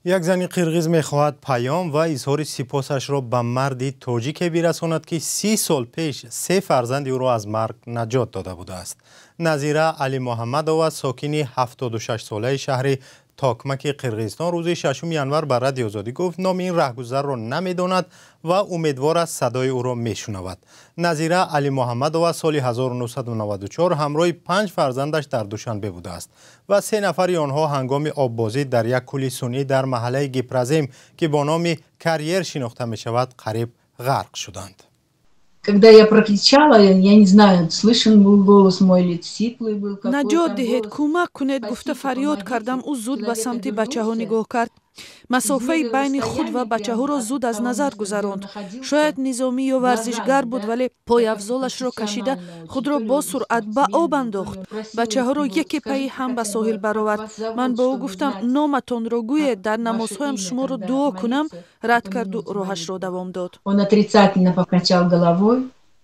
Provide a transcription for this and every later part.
Як зани қирғиз мехоҳад паём ва изҳори сипосашро ба марди тоҷике бирасонад, ки 30 сол пеш се фарзанди ӯро аз марг наҷот дода будааст. Назира Алимуҳаммадова, сокини 76-солаи шаҳри Токмаки Қирғизистон, рӯзи 6 январ ба Радиои Озодӣ гуфт, номи ин раҳгузарро намедонад ва умедвор аст, садои ӯро мешунавад. Назира Алимуҳаммадова соли 1994 ҳамроҳи панҷ фарзандаш дар Душанбе будааст ва се нафари онҳо ҳангоми оббозӣ дар як кӯли сунъӣ дар маҳаллаи Гипрозем, ки бо номи Карьер шинохта мешавад, қариб ғарқ шуданд. Когда я прокричала, я не знаю, слышен был голос мой или сиплый был. Наҷот диҳед, кӯмак кунед, гуфта фарёд кардам. Ӯ зуд ба самти бачаҳо нигоҳ кард, масофаи байни худ ва бачаҳоро зуд аз назар гузаронд. Шояд низомӣ ё варзишгар буд, вале пойафзолашро кашида, худро бо суръат ба об андохт, бачаҳоро яке пайи ҳам ба соҳил баровард. Ман ба ӯ гуфтам: «Номатонро гӯед, дар намозҳоям шуморо дуо кунам». Рад карду роҳашро давом дод. Он отрицательно покачал головой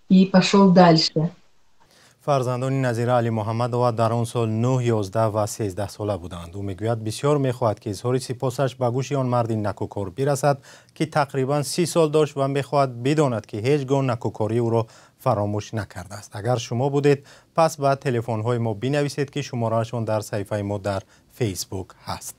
и пошел дальше. Фарзандони Назира Алимуҳаммадова дар он сол 9, 11 ва 13 сола буданд. Ӯ мегӯяд, бисёр мехоҳад, ки изҳори сипосаш ба гӯши он марди накӯкор бирасад, ки тақрибан 30 сол дошт, ва мехоҳад бидонад, ки ҳеҷ гоҳ накӯкории ӯро фаромӯш накардааст. Агар шумо будед, пас ба телефонҳои мо бинависед, ки шумораашон дар саҳифаи мо дар Фейсбук ҳаст.